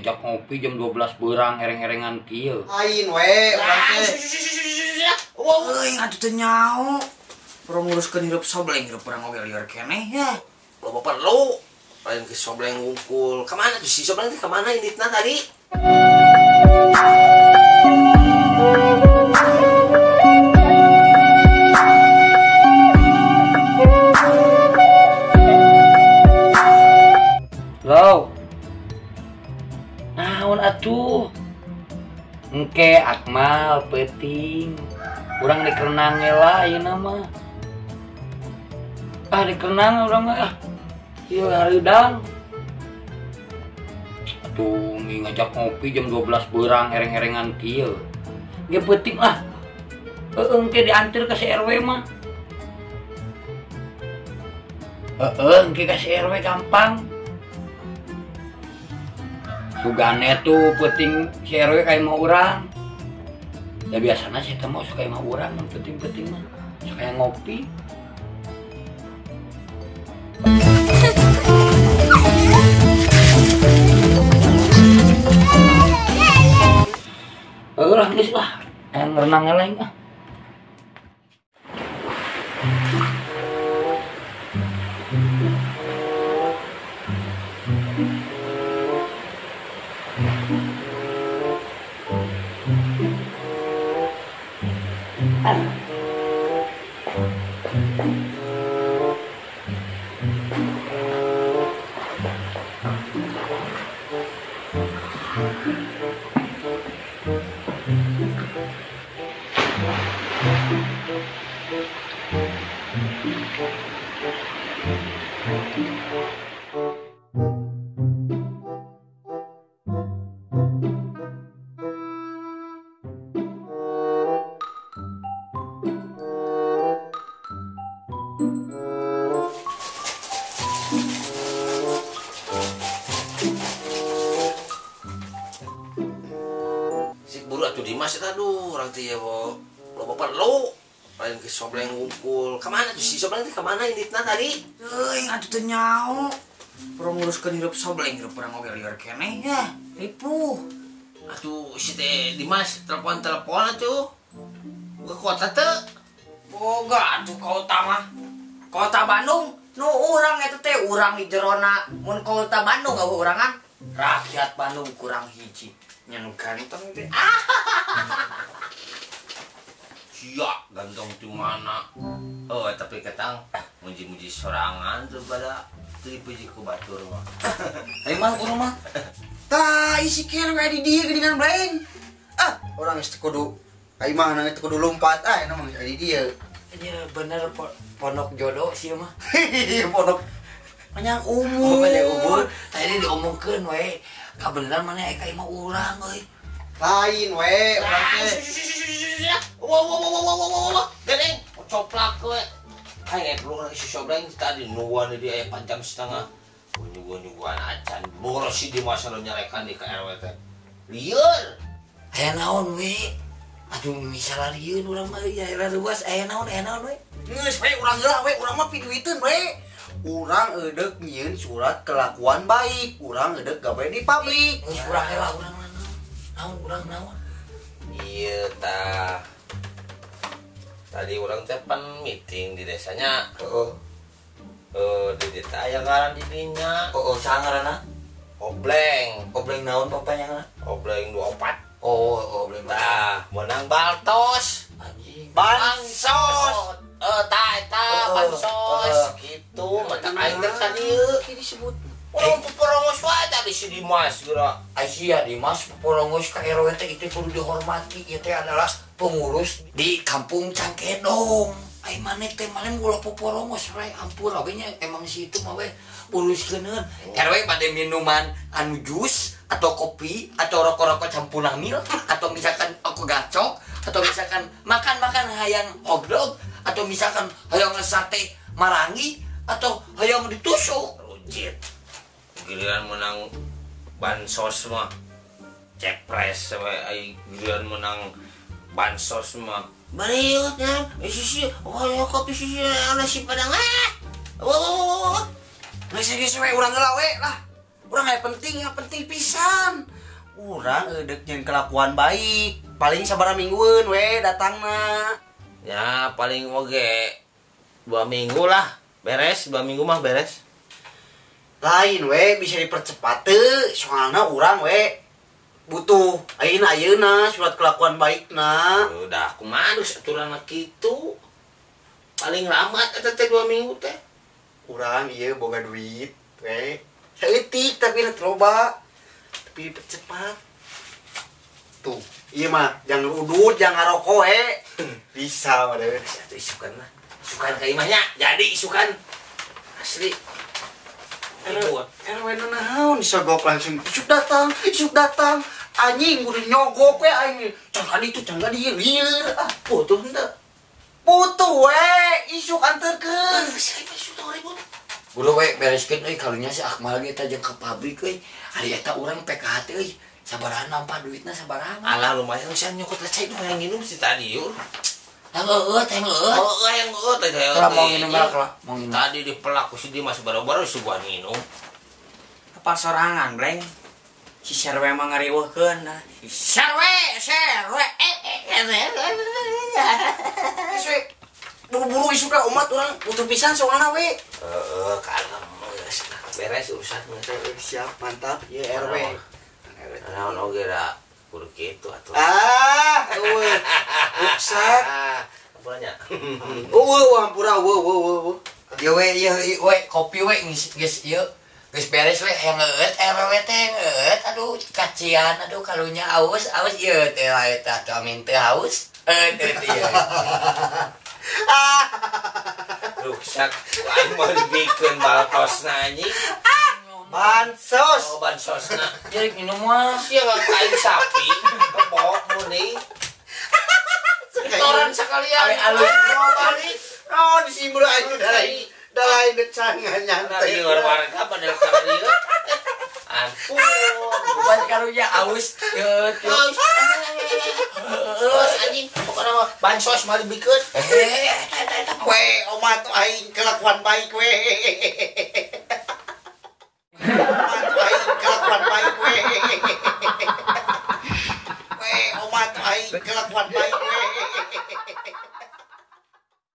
Ngajak ngopi jam 12 berang ereng-erengan kieu. Lain we urang teh. Euy atuh teu nyaho. Perlu nguruskeun hirup sobleng hirup urang oge lieur keneh ya. Loba perlu. Lain ke sobleng wungkul. Kamana tuh si sobleng teh kamana inditna tadi? Lo. Naon atuh? Engke Akmal peuting. Urang dikerenang lah ayeuna mah. Ah dikerenang urang mah ah. Ieu hareudang. Atuh ngajak ngopi jam 12 berang ereng-erengan kieu. Ge peuting ah. Heueuh engke diantar ka si RW mah. Heueuh engke ka si RW gampang. Sugane tuh peuting si RW ka imah urang. Ya biasana sih teh mah suka imah urang peuting-peuting mah. Suka yang ngopi. Lah geus lah, hayang renang lain ah. Dimas aduh orang teh ya loba perlu lain ke sobleng wungkul. Kamana tuh si sobleng teh kamana inditna tadi? Euy atuh teu nyaho. Perlu nguruskeun hirup sobleng hirup urang oge lieur keneh ya. Ripuh. Atuh si teh Dimas telepon-telepon atuh. Ke kota teu? Boga atuh kota mah. Kota Bandung nu urang eta teh urang di jerona. Mun kota Bandung eueuh urangan. Rakyat Bandung kurang hiji. Nya nu ganteng teh. Sia ganteng di mana? Oh, tapi ketang muji-muji sorangan tuh pada dipuji ku batur mah. Ayo mah ku rumah. Tah isi kene we di dieu geuningan bleng. Ah, urang geus teu kudu ka imah na teu kudu lompat ah eta mah geus di dieu. Ya bener pondok jodoh sih mah. Pondok panjang umur. Oh, panjang umur. Tadi diomongkeun we. Kabeneran mana ka imah urang euy. Lain we urang teh. Wah wah wah wah wah wah. Dedeng, coplak we. Kayak perlu si sobleng tadi nuan di aya panjang setengah. Nyuguh-nyuguhan acan. Boros si Dimas anu nyarekan di ka RW teh. Lieur. Aya naon we? Aduh misalnya lieur urang mah ya luas aya naon we. Geus we urang heula we, urang mah piduiteun we. Urang eudek nyieun surat kelakuan baik, urang eudek gawe di pabrik. Geus urang heula urang naon urang naon. Iya tah. Tadi urang teh pan meeting di desanya. Heeh. Di desa aya ngaran di dinya. Heeh, saha ngaranna? Obleng. Obleng naon papanya ngaranna? Obleng 24. Oh, obleng. Tah, menang baltos. Anjing. Bansos. Tah eta bansos gitu, mata aing teh tadi ieu disebut. Urang poporongos wae tadi si Dimas geura. Aisyah Dimas poporongos ka RW teh itu kudu dihormati, ieu teh adalah pengurus di kampung Cangkedong. Ai maneh teh maneh ulah poporongos we, ampun oge nya emang si itu mah we uruskeun. RW bade minuman anu jus atau kopi atau rokok-rokok campur hamil atau misalkan aku gacok atau misalkan makan-makan hayang hotdog atau misalkan hayang sate marangi atau hayang ditusuk. Rujit. Giliran menang bansos mah cepres we ai giliran menang bansos mah bariutnya sisi oh kopi sisi nasi padang ah. Wah. Geus geus we urang heula we lah. Urang aya penting, ya penting pisan. Urang eudek nyeun kelakuan baik. Paling sabaraha minggueun we datangna. Ya paling oge 2 minggu lah. Beres, 2 minggu mah beres. Lain we bisa dipercepat teu, soalna urang we butuh ayeuna ayeuna surat kelakuan baikna. Udah kumaha geus aturanna kitu. Paling lama eta teh 2 minggu teh. Urang ieu boga duit we. Saeutik tapi teu loba. Tapi dipercepat. Tuh, ieu mah jangan udut, jangan ngarokok we. Bisa mah deh. Atuh isukan mah. Isukan ka imahnya, jadi isukan. Asli. RW naon disogok langsung isuk datang anjing kudu nyogok we aing can ka ditu can ka dieu lieur ah butuh henteu butuh we isuk anterkeun isuk ribut buru we bereskeun euy karunya si Akmal ge eta jeung ka pabrik euy ari eta urang PKH teh euy sabaraha nampa duitna sabaraha alah lumayan sia nyokot lecai nu hayang nginum si tadi yur yang eueuh teh eueuh oh yang eueuh teh kalau mau nginum lah mau nginum tadi dipelak ku si Dimas baru-baru sebuah nginum apa sorangan bleng si Serwe mah ngariweuhkeun si Serwe Serwe geus we buru-buru isuk lah umat urang butuh pisan soalna we heeh kalem geus beres urusan siap mantap ieu RW naon oge da kudu kitu atuh ah eueuh ruksak ampuranya eueuh ampura eueuh eueuh ieu we ieu we kopi we geus ieu geus beres we hayang eueut RW teh eueut aduh kacian aduh kalunya aus aus ieu teh lah eta atuh amin teu haus eueut ieu ruksak aing mah dibikeun balkosna anjing bansos oh bansosna jadi minum mah sia kain sapi kebok muni setoran sekalian alus balik oh disimbul aing da lain cangan nyantai warga padahal karena ampun bukan karunya aus yeuh terus anjing pokokna mah bansos mah dibikeun eta we omat aing kelakuan baik we.